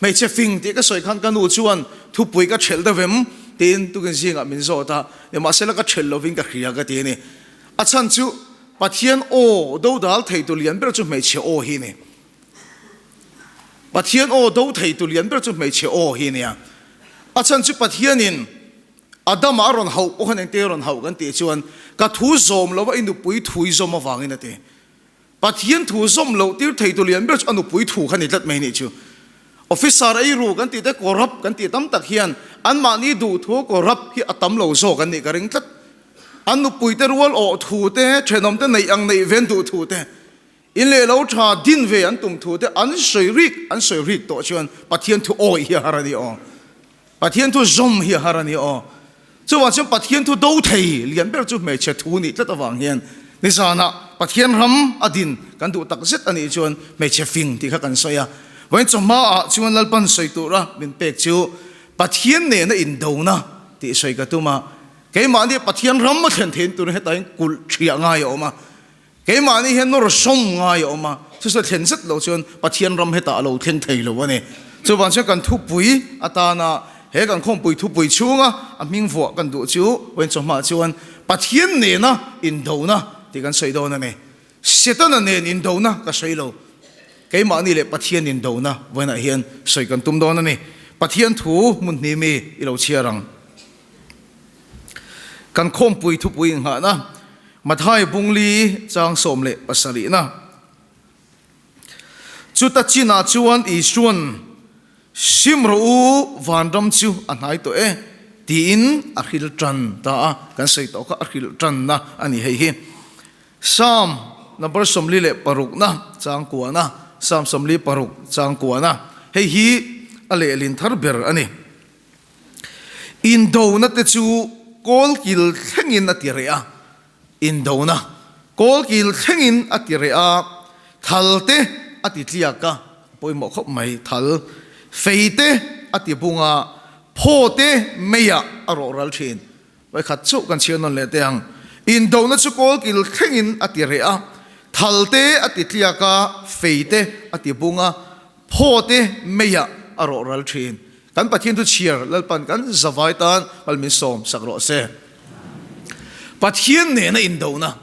Hmeichhe fing tih ka sawi khan ka nu chuan thupui ka ṭhelh deuh em? tiin tukin zingah min zawt a, nimahsela ka ṭhelh lovin ka hria ka ti a ni. A chhan chu Pathian aw do dal thei tu lian ber chu hmeichhe aw hi a ni. Pathian aw do thei tu lian ber chu hmeichhe aw hi a nia. A chhan chu Pathianin Adama a rawn hauh pawh khan engte a rawn hauh kan tih chuan ka thu zawm lova i nupui thu i zawm avangin a ti. Pathian thu zawm loh tir thei tu lian ber chu a nupui thu kha ni tlat mai nih chu. Officer ei ru kan tih te corrupt kan tih tam tak hian anmahni duh thu corrupt hi a tam lo zawk an nih ka ring tlat. An nupui te rual awh thu te, thenawm te neih ang neih ven duh thu te, in leh lo tha din ve an tum thu te an sawi rik an sawi rik tawh chuan Pathian thu awih hi a har a ni aw. Pathian thu zawm hi a har a ni aw. Chuvang chuan Pathian thu do thei lian ber chu hmeichhe thu nih tlat avang hian nizanah Pathian ram a din kan duh tak zet a nih chuan hmeichhe fing tih kha kan sawi a. Vawiin chawhmaah chuan Lalpan sawi tura min pek chu Pathian nena indona tih sawi ka tum a. Keimahni Pathian ram a thlen theih turin hetah hian kulh thiah ngai a awm a. Keimahni hian nawr sawm ngai a awm a, chu chu thlen zet loh chuan Pathian ram hetah a lo thleng thei lo a ni. Chuvang chuan kan thupui atana he kan khawmpui thupui chhunga a hming vuah kan duh chu vawiin chawhmah chuan Pathian nena indona tih kan sawi dawn a ni. Setana nen indona ka sawi lo. Keimahni leh Pathian indona vawiinah hian sawi kan tum dawn a ni. Pathian thu hmun hnih mi i lo chhiar ang. Kan khawmpui thupui inghahna Mathai Bungli chang 17na. Chuta chinah chuan Isua'n, Sim rawh u, vanram chu a hnai tawh e, tiin a hril tan ta a, kan sawi tawh kha a hril tanna a ni hei hi. Psalm number 46na chang kuana, Psalm 46 chang kuana, hei hi a lehlin thar ber a ni. Indona te chu kawlkil thlengin a ti reh a, indona kawlkil thlengin a ti reh a, thal te a ti tliak a, a pawimawh khawp mai, thal fei te a ti bung a, phaw te meiah a rawh ral thin. Vawikhat chauh kan chhiar nawn leh teh ang. Indona chu kawlkil thlengin a ti reh a, thal te a ti tliak a, fei te a ti bung a, phaw te meiah a rawh ral thin. Kan Pathian thu chhiar Lalpan kan zavai tan mal min sawm sak rawh se. Pathian nena indona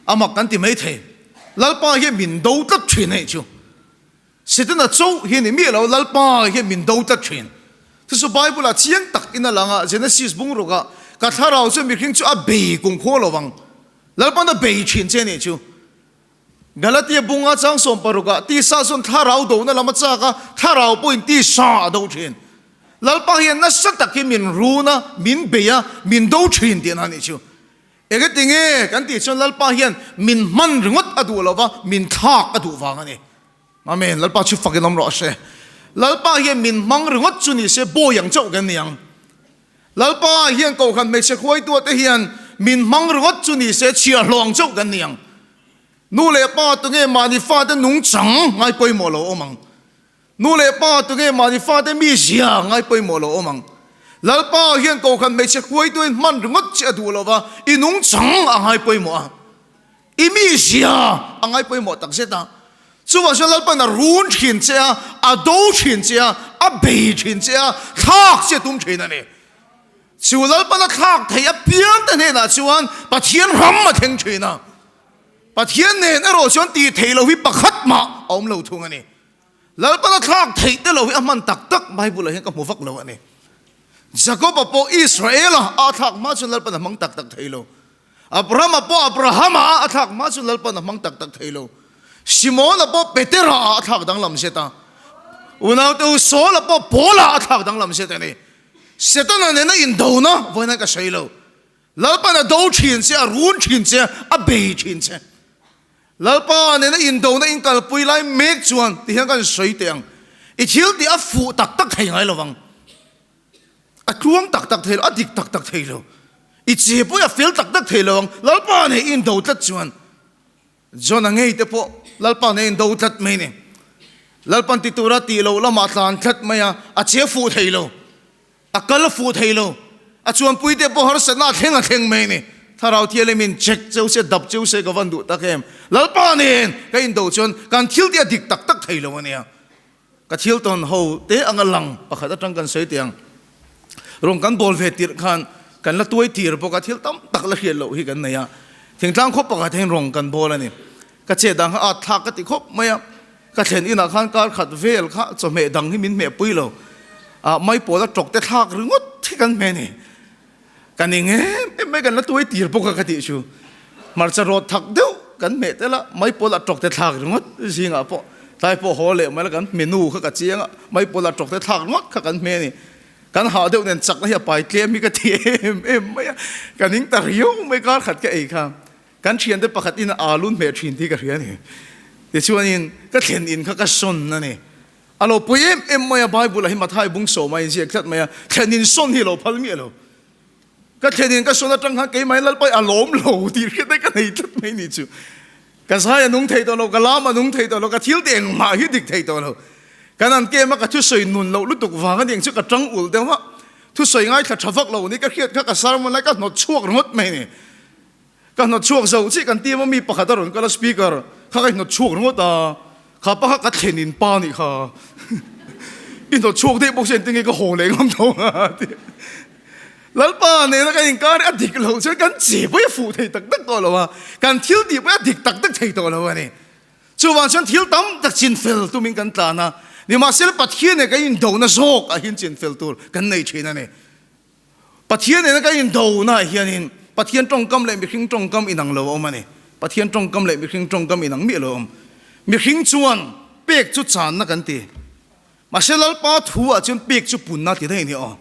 a mak kan ti mai thei. Lalpa hian min do tlat thin hei chu. Setana chauh hi ni miah lo, Lalpa hian min do tlat thin. Chu chu Bible ah chiang tak in a lang a, Genesis bungruk ah, Ka thlarau chuan mihring chu a bei kumkhua lo vang. Lalpa'n a bei thin che nih chu. Galatia bunga chang 16 ah, Tisa chuan thlarau dona lam a chak a, thlarau pawhin tisa a do thin. Lalpa hian nasa takin min run a, min bei a, min do thin tih a nih chu. Engati nge kan tih chuan Lalpa hian min hman ringawt a duh lo va, min thlak a duh vang a ni. Amen. Lalpa chu fakin awm rawh se. Lalpa hian min hmang ringawt chu ni se bawi ang chauh kan ni ang. Lalpa hian kohhran hmeichhe khuaituah te hian min hmang ringawt chu ni se chhiahhlawh ang chauh kan ni ang. Nu leh pa tunge mahni fate nungchang ngai pawimawh lo awm ang. Nu leh pa tunge mahni fate mi zia ngai pawimawh lo awm ang. Lalpa hian kohhran hmeichhe hruaituin hman ringawt che a duh lo va, i nungchang a ngai pawimawh a, i mi zia a ngai pawimawh tak zet a. Chuvang chuan Lalpa'n a run thin che a, a do thin che a, a bei thin che a, thlak che a tum thin a ni. Chu Lalpa'n a thlak theih apiang te hnenah chuan Pathian ram a thleng thin a. Pathian nen erawh chuan tih theih loh hi pakhat mah a awm lo thung a ni. Lalpan a thlak theih te lo hi a hman tak tak Bible ah hian ka hmu vak lo a ni. Jacob-a pawh Israel-a a thlak hma chuan Lalpan a hmang tak tak thei lo. Abraham-a pawh Abraham-a a thlak hma chuan Lalpan a hmang tak tak thei lo. Simon-a pawh Petera-a a thlak danglam zet a. Unaute u Saul-a pawh Paul-a a thlak danglam zet a ni. Setana nena indona vawiin ka sawi lo. Lalpan a do thin che, a run thin che, a bei thin che. Lalpa nena indona in kalpui lai mek chuan ti hian kan sawi teh ang. I thil tih a fuh tak tak thei ngai lovang. A tluang tak tak thei lo, a dik tak tak thei lo. I che pawh i a fel tak tak thei lo ang. Lalpa nen i indo tlat chuan John-a ngei te pawh Lalpa nen indo tlat mai ni. Lalpan ti tura tih loh lamah tlan tlat mai a, a che fuh thei lo. A kal fuh thei lo. A chuanpui te pawh harsatna a thleng a thleng mai a ni. Thlarau Thianghlimin check cheu se, dap cheu se ka van duh tak em. Lalpa nen ka indo chuan kan thil te a dik tak tak thei lo a nia. Ka thil tawn ho te anga lang pakhat atang kan sawi teh ang. Rawng kan bawl ve tirh khan kan la tuai tir bawk a, thil tam tak la hriat loh hi kan nei a. Thingtlang khaw pakhat hian rawng kan bawl a ni. Ka chet dang kha at thlak ka ti khawp mai a. Ka thlen inah khan kar khat vel kha chawhmeh dang hi min hmeh pui lo. Ah maipawl a tawk te thlak ringawt hi kan hmeh a ni. Ka ning em em mai kan la tuai tir bawk a ka tih chu. Hmarcha rawt thak deuh kan hmeh tel a, maipawl a tawk te thlak ringawt zingah pawh tlai pawh haw leh mai la kan menu kha ka chiang a, maipawl a tawk te thlak ringawt kha kan hmeh a ni. Kan hah deuh nen chakna hi a pai tlem hi ka ti em em mai a, ka ning ta riau mai kar khat ka ei kha. Kan thiante pakhat in a lun hmeh thin tih ka hria a ni. Tichuanin ka thlen in kha ka sawn a ni. A lo pawi em em mai a, Bible ah hi Mathai bung sawm a inziak tlat mai a, thlen in sawn hi a lo phal miah lo. Ka thlen in ka sawn atang khan keimah in Lalpa i a lawm lo tih hriat daih ka nei tlat mai ni chu. Ka zai a nung thei tawh lo, ka lam a nung thei tawh lo, ka thil te engmah hi dik thei tawh lo. Kan an kem a ka thusawi nun loh lutuk vang a niang chu ka tang ulh deuh a, thusawi ngaithla tha vak lo ni ka hriat kha ka sermon lai ka hnawt chhuak ringawt mai ni. Ka hnawt chhuak zo chiah kan team a mi pakhat a rawn kal a speaker kha ka hnawt chhuak ringawt a, kha pa kha ka thlen in pa nih kha i hnawt chhuak daih bawk si engtin nge ka haw leh ngam tho a ti. Lalpa nena kan inkar hi a dik loh chuan kan che pawh hi a fuh thei tak tak tawh lo a, kan thil tih pawh hi a dik tak tak thei tawh lo a ni. Chuvang chuan thil tam tak chinfel tumin kan tlan a, nimahsela Pathian nen kan indona zawk ah hian chinfel tur kan nei thin a ni. Pathian nena kan indona ah hianin Pathian tawngkam leh mihring tawngkam inang lo a awm a ni. Pathian tawngkam leh mihring tawngkam inang miah lo a awm. Mihring chuan pek chu channa kan ti. Mahse Lalpa thu ah chuan pek chu punna ti daih a ni aw.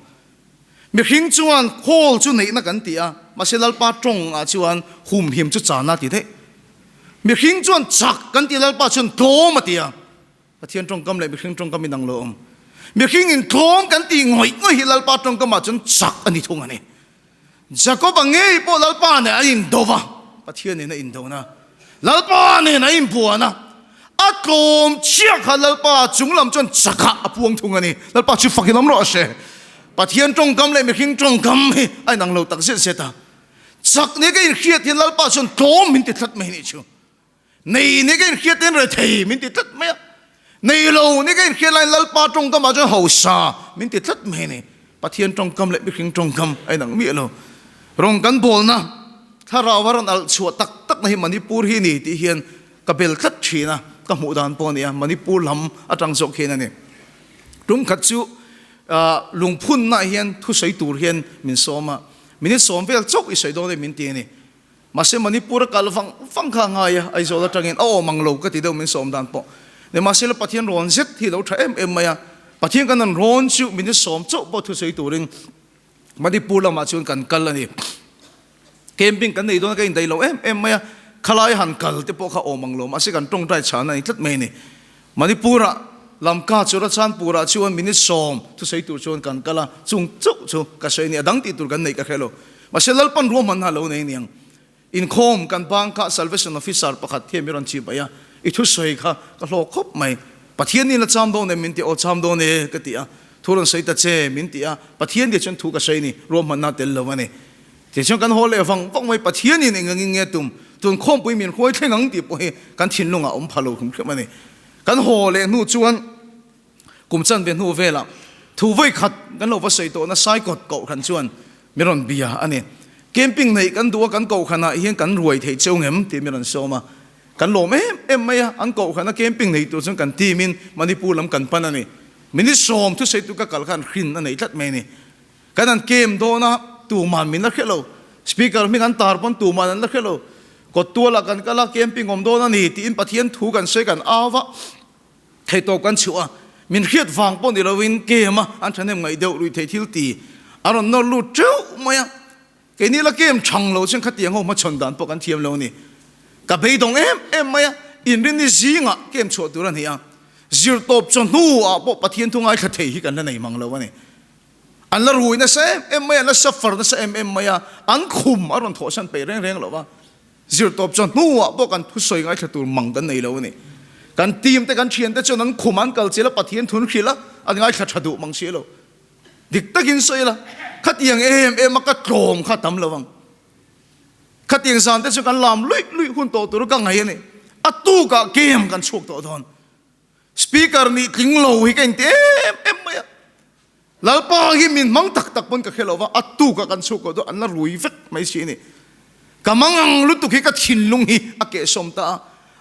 Mihring chuan khawl chu neihna kan ti a, mahse Lalpa tawng ah chuan humhim chu channa ti daih. Mihring chuan chak kan ti, Lalpa chuan tlawm a ti a. Pathian tawngkam leh mihring tawngkam inang lo awm. Mihring in tlawm kan tih ngawih ngawih hi Lalpa tawngkam ah chuan chak a ni thung a ni. Jakob-a ngei pawh Lalpa nen a indo va, Pathian nen a indona. Lalpa nen a inbuan a, a tlawm chiah kha Lalpa chung lam chuan chakah a puang thung a ni. Lalpa chu fak in awm rawh se. Pathian tawngkam leh mihring tawngkam hi a inang lo tak zet zet a. Chak nia ka inhriat hian Lalpa chuan tlawm min ti tlat mai nih chu. Nei ni ka inhriat in rethei min ti tlat mai a, nei lo ni ka inhriat laiin Lalpa tawngkam ah chuan hausa min ti tlat mai a ni. Pathian tawngkam leh mihring tawngkam a inang miah lo. Rawng kan bawlna thlarau a rawn alh chhuah tak tak na hi Manipur hi a ni tih hian ka bel tlat thin a, ka hmuh dan pawh a ni a, Manipur lam atang zawk hian a ni. Tum khat chu lungphunna ah hian thusawi tur hian min sawm a, minute sawm vel chauh i sawi dawn e min ti a ni. Mahse Manipur a kal vang vang kha a ngai a, Aizawl atangin a awm ang lo ka ti deuh min sawm dan pawh. Nimahsela Pathian rawn zet hi lo tha em em mai a, Pathian kan han rawn chu min sawm chauh pawh thusawi turin Manipur lamah chuan kan kal a ni. Camping kan nei dawn a ka indaih lo em em mai a, khalai han kal te pawh kha awm ang lo mahse kan tawngtai chhan a ni tlat mai a ni. Manipur-ah Lamka Churachandpur-ah chuan minute sawm thusawi tur chuan kan kal a, chung chauh chu ka sawi a ni, a dang tih tur kan neih ka hre lo. Mahse Lalpan ruahmanna a lo nei aniang. Inkhawm kan bang kha Salvation Officer pakhat hian min rawn chip aih a, i thusawi kha ka hlawk khawp mai. Pathian nin a cham dawn em min ti, aw cham dawn e ka ti a, thu rawn sawi ta che min ti a, Pathian nia chuan thu ka sawi a ni, ruahmanna a tel lo a ni. Tichuan kan haw leh vang vang mai, Pathianin eng angin nge tum, tun khawmpui min hruai thleng ang tih pawh hi kan thinlungah a awm pha lo hrim hrim a ni. Kan haw leh hnu chuan kum chanve hnu velah thu vawi khat kan lo va sawi tawhna Saikawt kohhran chuan min rawn bia a ni. Camping neih kan duh a, kan kohhranah hian kan ruai theih cheu ngem tih min rawn sawm a. Kan lawm em em mai a, an kohhrana camping nei tur chuan kan team in Manipur lam kan pan a ni. Minute sawm thusawitu ka kal khan hrin a nei tlat mai a ni. Kan an kem dawn a, tuman min la hre lo. Speaker hming an tar pawn tuman an la hre lo. Kawt tualah kan kal a, camping awm dawn a ni tiin Pathian thu kan sawi kan au a, theitawp kan chhuah a. Min hriat vang pawh ni loin kem a, an thahnem ngaih deuh lui thei thil ti a rawn nawr lut teuh mai a. Keini la kem thang lo chuan khatiang ho hmachhawn dan pawh kan thiam lo a ni. Ka beidawng em em mai a, inrinni zingah kem chhuah tur a ni a. Zirtawp chawhnu ah pawh Pathian thu ngaithla thei hi kan la nei mang lo a ni. An la rui nasa em em mai a, an la suffer nasa em em mai a, an khum a rawn thawhsan peih reng reng lo va. Zirtawp chuan hnuah pawh kan thusawi ngaithla tur mang kan nei lo a ni. Kan team te, kan thian te chuan an khum an kal chil a, Pathian thun hrilh a, an ngaithla tha duh mang si lo. Dik takin sawi ila, khatiang em em a ka tlawm kha tam lo ang. Khatiang zan te chu kan lam luih luih hun tawh tur ka ngaih a ni. A tukah game kan chhuak tawh dawn. Speaker nih tling lo hi ka inti em em mai a. Lalpa hi min hmang tak tak pawn ka hre lo va, a tuk a kan chhuk ko chu an la rui vek mai si a ni. Ka mangang lutuk hi ka thinlung hi a kehsawm ta a,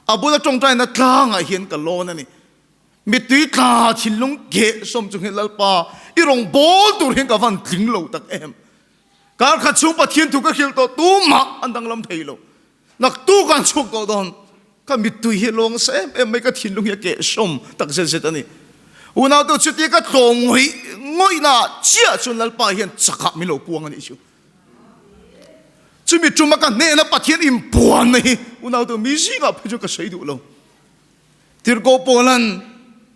a bula tawngtaina tlangah hian ka lawn a ni. Mittui tla thinlung kehsawm chung hian Lalpa i rawngbâwl tur hian ka van tling lo tak em. Kar khat chhung Pathian thu ka hrilh tawh tumah an danglam thei lo. Naktuk an chhuak tawh dawn. Ka mittui hi a lawng nasa em em mai, ka thinlung hi a kehsawm tak zet zet a ni. Unaute chutia ka tlawm ngawih ngawihna chiah chuan Lalpa hian chakah min lo puang a nih chu. Chumi tuma ka hnena Pathian inpuanna hi unaute mi zingah phei chuan ka sawi duh lo. Tirhkoh Paula'n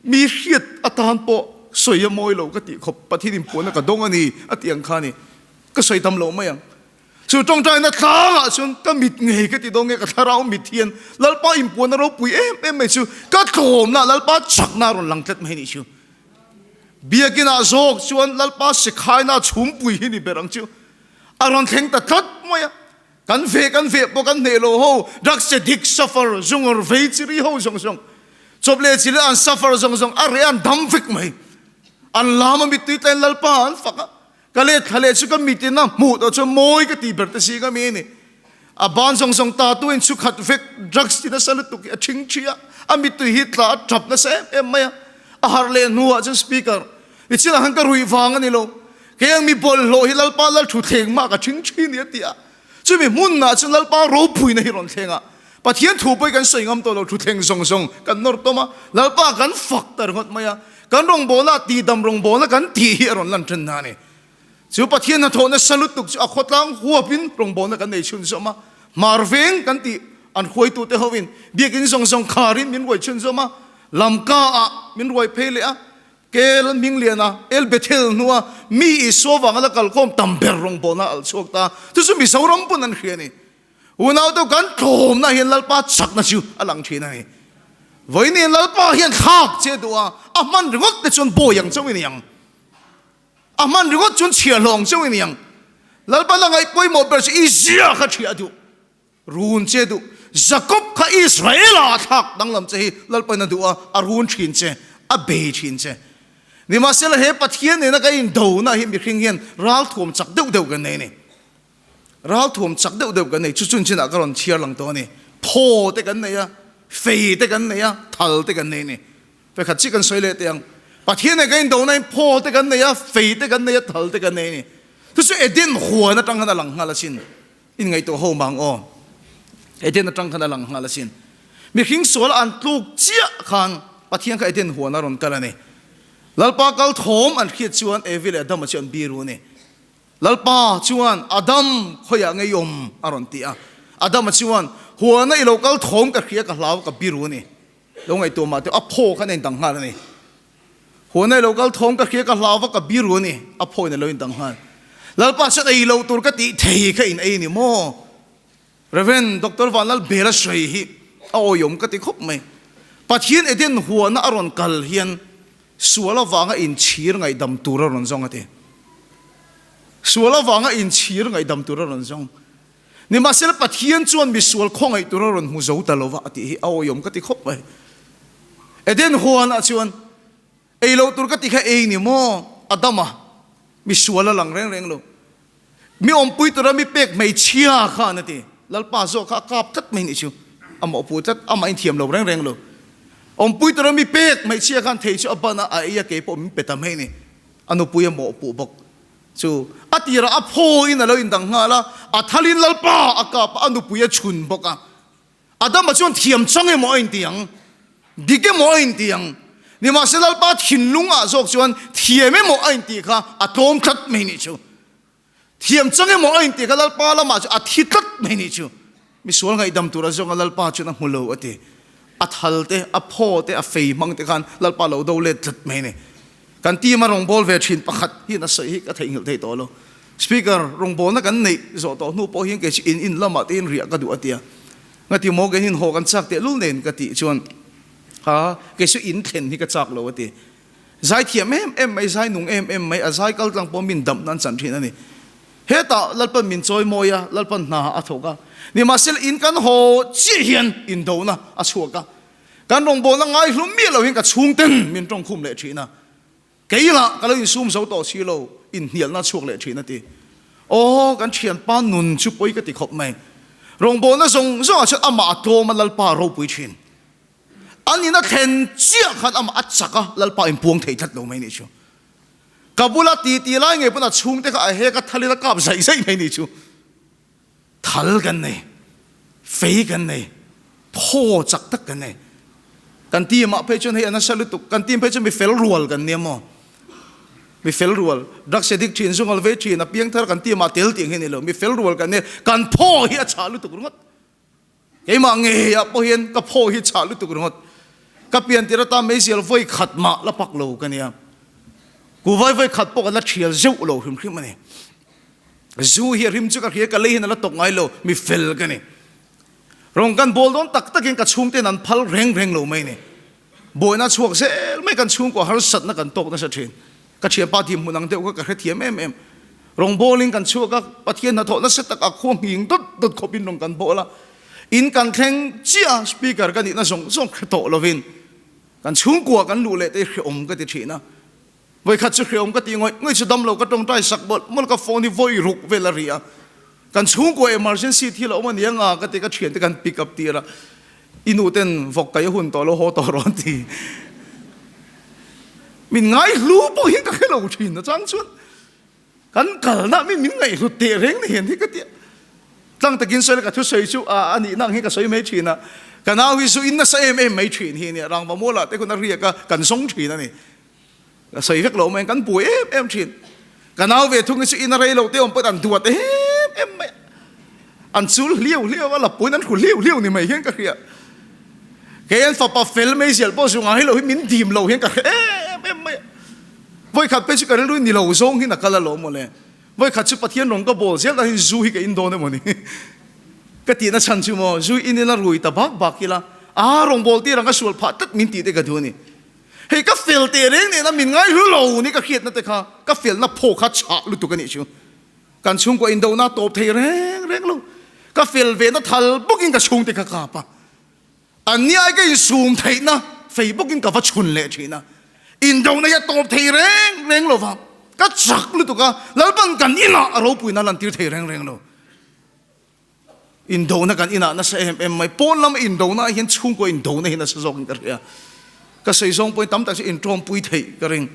mi hriat atan pawh sawi a mawi lo ka tih khawp Pathian inpuanna ka dawng a ni a tih ang kha a ni. Ka sawi tam lo mai ang. Chu tawngtaina tlangah chuan ka mit ngei ka ti dawn nge ka thlarau mit hian Lalpa inpuanna ropui em em mai chu ka tlawmna Lalpa chakna a rawn lang tlat mai nih chu. Biakinah zawk chuan Lalpa sikhaina chhumpui hi ni ber ang chu a rawn thleng ta tlat mai a. Kan veh kan veh pawh kan hneh lo ho, drugs addict suffer zungawr vei chi ri ho zawng zawng, chawp leh chi leh an suffer zawng zawng a reh an dam vek mai. An lam a mittui tlain Lalpa an fak a. Ka let thla leh chu ka mit in a hmuh tawh chuan mawi ka tih ber te zing a mi a ni. A ban zawng zawng ta tu in chhu khat vek drugs ti nasa lutuk hi a thing thi a, a mittui hi tla a tap nasa em em mai a. A harh leh hnuah chuan speaker nichinah khan ka ruih vang a ni lo, kei ang mi bawlhhlawh hi Lalpa lal thuthleng mah ka thing thi ni a ti a. Chumi hmunah chuan Lalpa ropuina hi rawn thleng a, Pathian thu pawh hi kan sawi ngam tawh lo, thuthleng zawng zawng kan nawr tawm a, Lalpa kan fak ta ringawt mai a, kan rawngbawlna tihdam rawngbawlna kan tih hi a rawn lan ṭhen na a ni. Chu Pathian hnathawh nasa lutuk chu a khawtlang huapin rawngbawlna kan nei chhunzawm a, hmar veng kan tih an huaitute hovin biakin zawng zawng kharin min ruai chhunzawm a, Lamka-ah min ruai phei leh a, Kel Hmingliana, El Bethel hnua mi Isua vanga la kalkhawm tam ber rawngbawlna a alh chhuak ta. Chu chu Mizoram pawn an hria a ni. Unaute kan tlawmna hian Lalpa chakna chu a lang thin a ni. Vawiin Lalpa hian thlak che duh a, a hman ringawt te chuan bawi ang chauh i ni ang. A hman ringawt chuan chhiahhlawh ang chauh i ni ang. Lalpa la ngaih pawimawh ber chu i zia kha ṭhiah duh. Run che duh. Jakob kha Israela a thlak danglam che hi Lalpain a duh a, a run thin che, a bei thin che. Nimahsela he Pathian nena ka indona hi mihring hian ralthuam chak deuh deuh kan nei a ni. Ralthuam chak deuh deuh kan nei, chu chun chinah ka rawn chhiar lang tawh a ni. Phaw te kan nei a, fei te kan nei a, thal te kan nei a ni. Vekhat chiah kan sawi leh teh ang. Pathian nen kan indona in phaw te kan nei a, fei te kan nei a, thal te kan nei a ni. Chu chu Eden huan atang khan a lang nghal asin. In ngaihtuah ho mang aw. Eden atang khan a lang nghal asin. Mihring sual an tluk chiah khan Pathian kha Eden huan a rawn kal a ni. Lalpa kal thawm an hriat chuan Evi leh Adama chu an biru a ni. Lalpa chuan Adam khawiah ngei awm a rawn ti a. Adama chuan huana i lo kal thawm ka hria ka hlau ka biru a ni. Lo ngaihtuah mah teh a phaw khan a indang nghal a ni. Huana i lo kal thawm ka hria ka hlau va ka biru a ni. A phaw in a lo indang nghal. Lalpa chuan ei lo tur ka tih thei kha in ei ni maw? Rev. Doctor Vanlalbela sawi hi a awiawm ka ti khawp mai. Pathian Eden huana a rawn kal hian sual avanga inchhir ngaihdam tur a rawn zawng a ti. Sual avanga inchhir ngaihdam tur a rawn zawng. Nimahsela Pathian chuan misual khawngaih tur a rawn hmu zo ta lova a tih hi a awiawm ka ti khawp mai. Eden huanah chuan ei loh tur ka ti kha ei ni maw? Adama misual a lang reng reng lo. Mi awmpui tura mi pek hmeichhia khan a ti. Lalpa zawk kha a kap tlat mai nih chu. A mawhpuh tlat, amah inthiam lo reng reng lo. Awmpui tura mi pek hmeichhia khan thei chu a ban a, a ei a kei pawh min pe ta mai ni. A nupui a mawhpuh bawk chu. A tirah a phawiin a lo indang nghal a, a thalin Lalpa a kap a, a nupui a chhun bawk a. Adama chuan thiam chang emaw a inti ang, dik emaw a inti ang. Nimahse Lalpa thinlungah zawk chuan thiam emaw a intih kha a tlawm tlat mai nih chu. Thiam chang emaw a intih kha Lalpa lamah chu a thi tlat mai nih chu. Misual ngaihdam tura zawnga Lalpa chuan a hmu lo a ti. A thal te, a phaw te, a fei hmang te khan Lalpa lo do let tlat mai ni. Kan team a rawngbâwl ve ṭhin pakhat hian a sawi hi ka theihnghilh thei tawh lo. Speaker, rawngbâwlna kan neih zawh tawh hnu pawh hian kei chu in in lamah te in riah ka duh a tia. Ngati maw kei hian haw kan châk tehlul nen ka tih chuan ha kei chu in thlen hi ka châk lo a ti. Zai thiam em em mai, zai nung em em mai, a zai kal tlang pawh min damh nan chan ṭhin a ni. Hetah Lalpan min chawi mawi a, Lalpan hna a thawk a. Nimahsela in kan haw chiah hian indona a chhuak a. Kan rawngbawlna ngaihlum miah lo hian ka chhungten min tawngkhum leh thin a. Kei lah ka lo insum zo tawh si lo, inhnialna chhuak leh thin a ti. Aw, kan thianpa nun chu pawi ka ti khawp mai. Rawngbawlna zawng zawngah chuan amah a tlawm a Lalpa a ropui thin. An in a thlen chiah khan amah a chak a, Lalpa inpuang thei tlat lo mai nih chu. Ka bula titi lai ngei pawn a chhungte kha a hek a thalin a kap zaih zaih mai nih chu. Thal kan nei, fei kan nei, thaw chak tak kan nei. Kan team ah phei chuan hei a nasa lutuk, kan team phei chuan mi fel rual kan nia maw? Mi fel rual, drugs addict thin, zungal ve thin, a piang thar kan team ah tel tih ang hi a ni lo, mi fel rual kan nia, kan thaw hi a chhah lutuk ringawt. Keimah ngeiah pawh hian ka phaw hi chhah lutuk ringawt. Ka pian tir atan meizial vawi khat mah la pak lo ka nia. Kuvai vawi khat pawh ka la thial zeuh lo hrim hrim a ni. Zu hi a hrim chu ka hria, ka lei hian a la tawk ngai lo, mi fel ka ni. Rawng kan bawl dawn tak takin ka chhungten an phal reng reng lo mai a ni. Buaina chhuak zel mai kan chhungkua harsatna kan tawk nasa thin. Ka thianpa tih hmun ang deuh kha ka hrethiam em em. Rawngbawlin kan chhuak a, Pathian hnathawh nasa tak a khua nghing dawt dawt khawpin rawn kan bawl a. In kan thleng chiah a, speaker ka nihna zawng zawng hre tawh lovin kan chhungkua kan luh leh te hi hrehawm ka ti thin a. Vawikhat chu hrehawm ka tih ngawih ngawih chu damlo ka tawngtai sak mawlh mawlh ka phone hi vawi ruk vel a ri a. Kan chhungkua emergency thil a awm a nia nga ka ti ka thiante kan pick up tir a. I nu ten vawk kai a hun tawh lo haw tawh rawh an ti. Min ngaihlu pawh hian ka hre lo thin a chang chuan kan kalna mi min ngaihhlut teh reng ni hian hi ka ti a. Tlang takin sawi la ka thusawi chu a nihna ang hi ka sawi mai thin a. Ka nau hi zu in nasa em em mai thin hi nia rangva mualah te khawn a riak a kan zawng thin a ni. Ka sawi vek lo mai, kan buai em em thin. Ka nau ve thung hi chu in a rei lo te awm pawhin an duat em em mai a. An chul hliau hliau a, lapuiin an hru hliau hliau ni mai hian ka hria. Kei an fapa fel mai zial pawh zu ngai lo hi min dim lo hian ka hre em em mai a. Vawikhat phei chu ka rilru hi ni lo zawng hian a kal alawm mawle. Vawikhat chu Pathian rawng ka bawl zel dan hian zu hi ka in dawn emaw ni. Ka tihna chhan chu maw, zu in ila rui ta bak bak ila, aa rawngbâwl tir ang ka sual phah tlat min tih te ka duh a ni. Hei ka fel teh reng nena min ngaihlu lo ni ka hriatna te kha ka felna phaw kha chhah lutuk a nih chu. Kan chhungkaw indona tawp thei reng reng lo. Ka fel ve na thal bawkin ka chhungte kha kap a. An ni ai ka insum theihna fei bawkin ka va chhun leh thin a. Indona hi a tawp thei reng reng lo va. Ka chak lutuk a, Lalpan kan inah a ropuina lantir thei reng reng lo. Indona kan inah nasa em em mai. Pawn lama indona ah hian chhungkaw indona hi nasa zawkin ka hria. Ka sawi zawng pawhin tam tak chu intawmpui theih ka ring.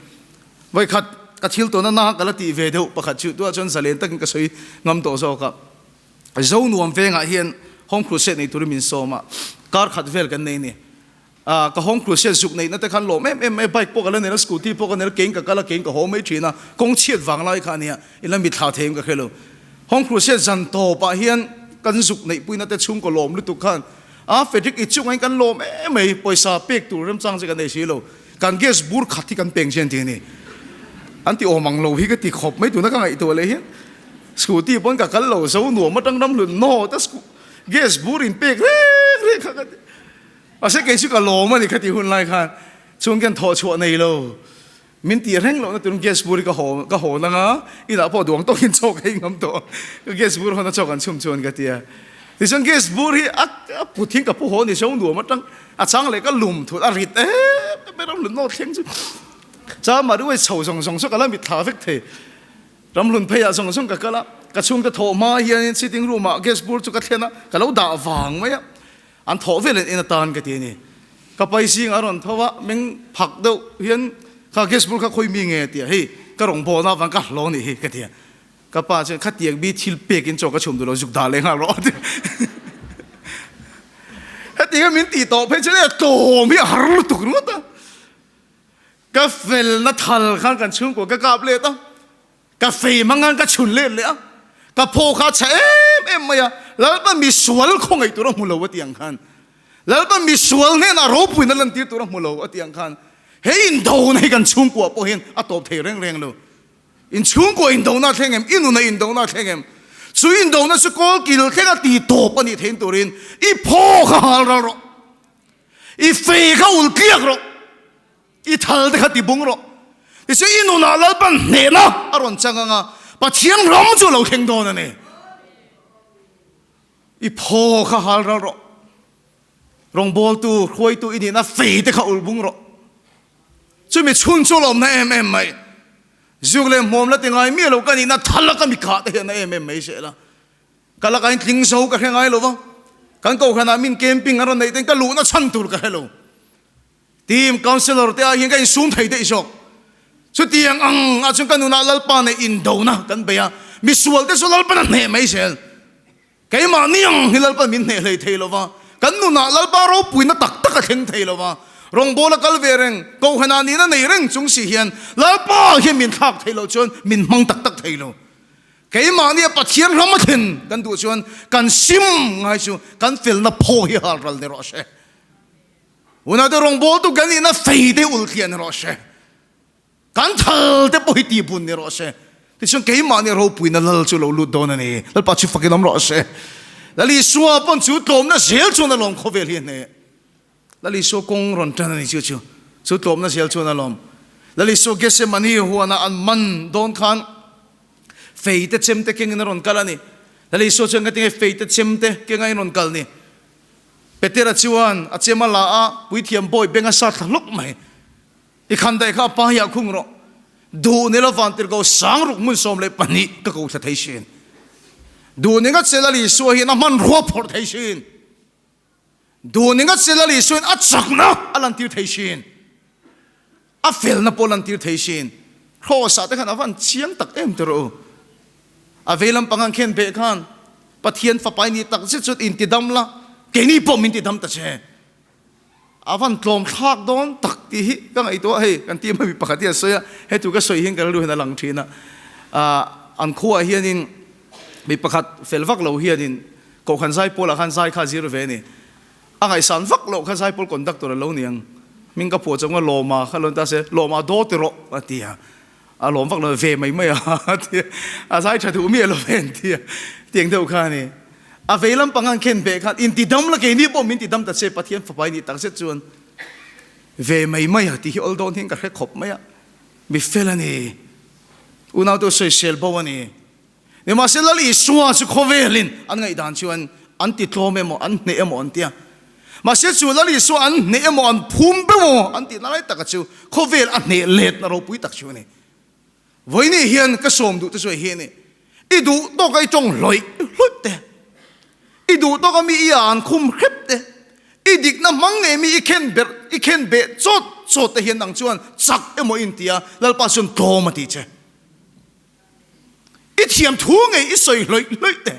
Vawikhat ka thil tawhna na ka la tih ve deuh pakhat chu tunah chuan zalen takin ka sawi ngam tawh zawk a. Zonuam vengah hian Home Crusade nei turin min sawm a, kar khat vel kan nei a ni. Ah, ka home crusade zuk neihna te khan lawm em em mai, bike pawh ka la nei a, scooty pawh ka nei a, kein ka kal a, kein ka haw mai thin a, kawng chhiat vang lai kha a nia, in la mitthla thei em ka hre lo. Home crusade zan tawpah hian kan zuk neihpuina te chhungkaw lawm lutuk khan, ah Frederick i chungah hian kan lawm em mai, pawisa pek tur remchang che kan nei si lo, kan gas bur khat hi kan peng chian ti a ni. An ti awm ang lo hi ka ti khawp mai tuna ka ngaihtuah leh hian, scooty pawn ka kal lo, zo nuam atang ram hlun nawt a, gas bur in pek reng reng kha ka ti. Mahse kei chu ka lawm a ni kha tih hun lai khan chhung khian thawh chhuah nei lo min tih reng lohna turin gas bur hi ka haw ka haw nang a inah pawh duang tawkin chaw ka ei ngam tawh ka gas bur hawn a chaw kan chhum chuan ka ti a tichuan gas bur hi a a put hian ka pu haw ni so nuam atang a chang leh ka lum thut a rit em em ram hlun nawt thleng chu chama ruai chho zawng zawng chu ka la mit thla vek thei Ramhlun pheiah zawng zawng ka kal a ka chhungte thawh hma hianin sitting room ah gas bur chu ka thlen a ka lo dah vang mai a. An thawh vel en atan ka ti a ni. Ka pai zing a rawn tho a, meng phak deuh hian kha gas bur kha khawi mi nge a ti a, hei ka rawn bawn a vang ka hlaw nih hi ka ti a. Ka pa chuan khatiang mi thil pek in chaw ka chhum duh lo zuk dah leh nghal rawh a ti. Hetiang min tih tawh phei chuan e tlawm hi a har lutuk ringawt a. Ka felna thal khan kan chhungkua ka kap let a. Ka fei hmang ka chhun let leh a, ka phaw kha a chhe em em mai a, Lalpa misual khawngaih tur a hmu lo a ti ang khan, Lalpa misual hnenah ropuina lantir tur a hmu lo a ti ang khan, he indona hi kan chhungkua pawh hian a tawp thei reng reng lo. In chhungkua indona a thleng em? I nuna indona a thleng em? Chu indona chu kawlkil thleng a ti tawp a nih thein turin i phaw kha hal ral rawh, i fei kha ul tliak rawh. I thal te kha ti bung rawh. Tichuan i nunah Lalpan hnehna a rawn chang ang a, Pathian ram chu a lo thleng dawn a ni. I phaw kha hal ral rawh. Rawngbawltu, hruaitu i nihna fei te kha ulh bung rawh. Chumi chhun chu lawmna em em mai. Zuk leh hmuam la ti ngai miah lo ka nihna thal a ka mi khah te hian na em em mai zel a. Ka laka in tling zo ka hre ngai lo va, kan kohhranah min camping an rawn neih ten ka luhna chhan tur ka hre lo. Team councillor te ah hian ka insum thei daih zawk. Chutiang ang ah chuan ka nunah Lalpa nei indona kan bei a, misual te chu Lalpan a hneh mai zel. Keimahni ang hi Lalpan min hneh hlei thei lo va, kan nunah Lalpa ropuina tak tak a thleng thei lo va, rawngbawla kal ve reng, kohhranah nihna nei reng chung si hian Lalpa hian min thlak thei loh chuan min hmang tak tak thei lo. Keimahnia Pathian ram a thlen kan duh chuan kan sim ngai chu kan felna phaw hi hal ral ni rawh se. Unau te rawngbawltu kan nihna fei te ulh thliah ni rawh se. Kan thal te pawh hi tihbun ni rawh se. Tichuan keimahni ropuina lal chu lo lut dawn a ni. Lalpa chu fakin awm rawh se. Lal Isua pawn chu tlawmna zel chuan a lawm khawvel hi a hneh. Lal Isua kawng rawn tan a ni chu chu. Chu tlawmna zel chuan a lawm. Lal Isua Gethsemane huana an man dawn khan fei te chem te kengin a rawn kal a ni. Lal Isua chuan ka tinge fei te chem te kenga in rawn kal ni. Petera chuan a chem a la a, puithiam bawi beng a sat thla hlawk mai. I khan daih kha a pa hi ah khung rawh. Duh ni lo vantirhko sang ruk hmun 12 ka ko thla thei sin. Duh ni ngat se Lal Isua hian a hmanrua phawrh thei sin. Duh ni ngat se Lal Isua hian a chakna a lantir thei sin. A felna pawh a lantir thei sin. Kraws ah te khan a van chiang tak em ti rawh u. A vei lampang an khen beh khan Pathian fapa i nih tak zet chuan intidam la, keini pawh min tidam ta che. A van tlawm thlak dawn tak tih hi ka ngaihtuah hei kan tih mai mi pakhat hi a sawi a, hetu ka sawi hian ka rilru hian a lang thin a. An khuaah hianin mi pakhat fel vak lo hianin Kohhran Zaipawlah khan zai kha a zir ve a ni. A ngaihsan vak loh kha Zaipawl conductor a lo ni ang. Hming ka phuah chawng a Lawma kha lo ni ta se, Lawma daw ti rawh a ti a. A lawm vak lo ve mai mai a a ti a. A zai tha duh miah lo ve an ti a. Tiang deuh kha a ni. A vei lampang an khen beh khan intidam la keini pawh min tidam ta che Pathian fapa i nih tak zet chuan ve mai mai a tih hi awl dawn hian ka hre khawp mai a. Mi fel a ni. Unautu sawisel bo a ni. Nimahse Lal Isua chu khawvelin an ngaihdan chuan an ti tlawm emaw an hneh emaw an ti a. Mahse chu Lal Isua an hneh emaw an phum beuh emaw an tihna lai taka chu khawvel a hneh letna ropui tak chu a ni. Vawiini hian ka sawm duh te chu hei hi a ni. I duh tawka i tawng hlawih hlawih te, i duh tawka mi i an khum hrep te, i dikna hmang ngei mi i khen ber i khen beh chawt chawt te hian nang chuan chak emaw i inti a, Lalpa chuan tlawm a ti che. I thiam thu ngei i sawi hlawih hlawih te,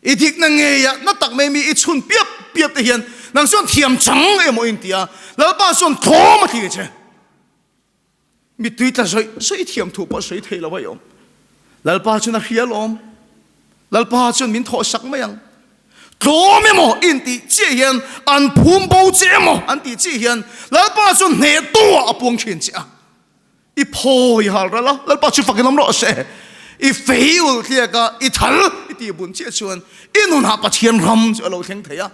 i dikna ngeia na tak mai mi i chhun piap piap te hian nang chuan thiam chang emaw i inti a, Lalpa chuan tlawm a ti che. Mittui tla zawih zawih thiam thu pawh sawi thei lo a i awm. Lalpa chuan a hria alawm. Lalpa chuan min thawh sak mai ang. Tlawm emaw i intih chiah hian an phum bo che emaw an tih chiah hian Lalpa chuan hnehtu ah a puang thin che a. I phawi hal ral a, Lalpa chu fakin awm rawh se. I fei ulh tliak a, i thal i tih bun chiah chuan i nunah Pathian ram chu a lo thleng thei a.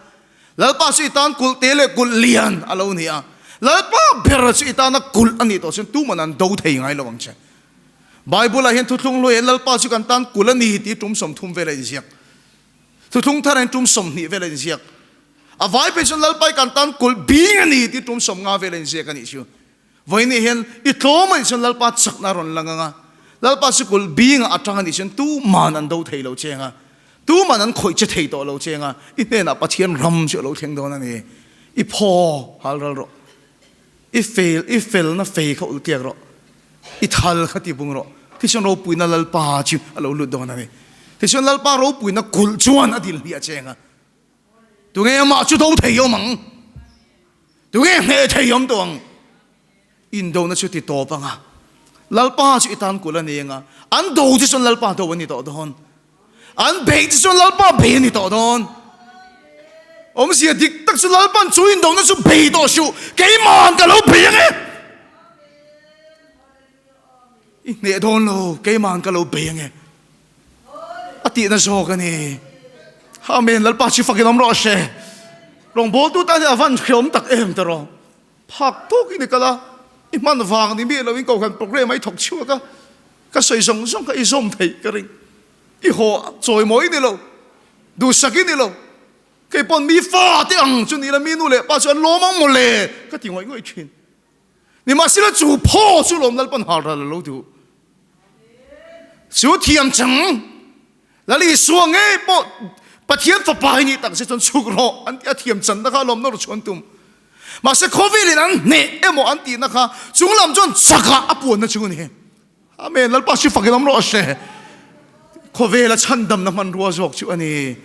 Lalpa chu i tan kulh te leh kulh lian a lo ni a, Lalpa ber chu i tana kulh a nih tawh chuan tuman an do thei ngai lo ang che. Bible-ah hian thuthlung hluai hian Lalpa chu kan tan kulh a ni tih tum 30 vel a inziak. Thuthlung thar hian tum 20 vel a inziak. A vai phei chuan Lalpa hi kan tan kulh bing a ni tih tum 50 vel a inziak a nih chu. Vawiin hian i tlawm a nih chuan Lalpa chakna a rawn lang ang a, Lalpa chu kulh bingah a tang a nih chuan tuman an do thei lo che ang a, tuman an khawih che thei tawh lo che ang a, i hnenah Pathian ram chu a lo thleng dawn a ni. I phaw hal ral rawh, i fel, i felna fei kha ulh tliak rawh, i thal kha ti bung rawh, tichuan ropuina Lalpa chu a lo lut dawn a ni. Tichuan Lalpa ropuina kulh chuan a dil hmiah che ang a, tunge amah chu do thei awm ang? Tunge hneh thei awm tawh ang? Indona chu ti tawp ang a, Lalpa chu i tan kulh a ni ang a, an do chu chuan Lalpa do a ni tawh dawn. An beih chu chuan Lalpa bei a ni tawh dawn. Awmzia dik tak chu Lalpa'n chu indona chu bei tawh suh, keima'n ka lo bei ang e. I hneh dawn lo, keima'n ka lo bei ang e. A tihna zawk a ni. Amen, Lalpa chu fakin awm rawh se. Rawngbawltu tan hi a van hreawm tak em ta rawh. Phak tawkin i kal a, i hman vang ni miah loin kohhran program a i thawk chhuak a, ka sawi zawng zawng kha i zawm theih ka ring. I haw chawimawi ni lo, duhsak i ni lo. Kei pawn mi fa te ang chu ni la mi nu leh pa chu an lawm ang mawle ka ti ngawih ngawih thin. Nimahsela chu phaw chu lawm Lalpan hal ral a lo duh. Chu thiam chang Lal Isua ngei pawh Pathian fapa hi nih tak se chuan chhuk rawh an ti a thiam channa kha lawmna ru chhuan tum. Mahse khawvelin an hneh emaw an tihna kha chunglam chuan chakah a puanna chu a ni. Amen. Lalpa chu fakin awm rawh se. Khawvela chhandamna hmanrua zawk chu a ni.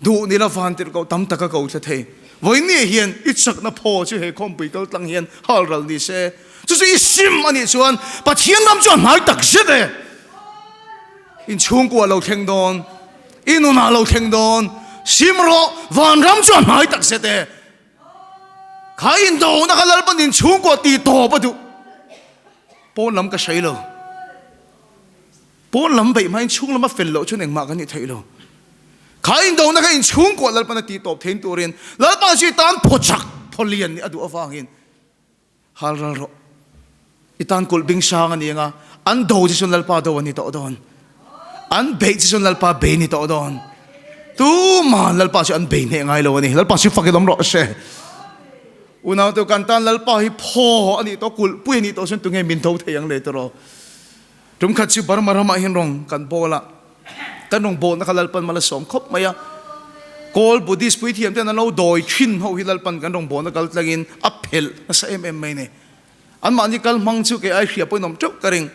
Duh ni la van tirh koh tam taka ko thla thei. Vawiin hian i chakna phaw chu he khawmpui kal tlang hian hal ral ni se. Chu chu i sim a nih chuan Pathian ram chu a hnai tak zet e. In chhungkua lo thleng dawn, i nunah lo thleng dawn, sim rawh, van ram chu a hnai tak zet e. Kha indona kha Lalpan in chhungkua tih tawp a duh. Pawn lam ka hre lo. Pawn lam beih hmain chhung lama fel loh chuan engmah kan nih theih lo. Kha indona kha in chhungkua Lalpan a tih tawp thein turin Lalpa chu i tan phaw chak, phaw lian nih a duh avangin hal ral rawh. I tan kulh bing sang a ni anga an do che chuan Lalpa do a ni tawh dawn. An beih che chuan Lalpa bei ni tawh dawn. Tuman Lalpa chu an bei hneh ngai lo a ni. Lalpa chu fakin awm rawh se. Unau te kan tan Lalpa hi phaw a nih tawh, kulhpui a nih tawh chuan tunge min tho thei ang le tiraw? Tum khat chu Burma ramah hian rawng kan bawl a, kan rawng bawlna kha Lalpan mal a sawm khawp mai a. Kawl Buddhist puithiam ten an lo dawi thin ho hi Lalpan kan rawng bawlna kal tlangin a phelh nasa em em mai ni. Anmahni kal hmang chu kei ai hria pawhin awm teuh ka ring.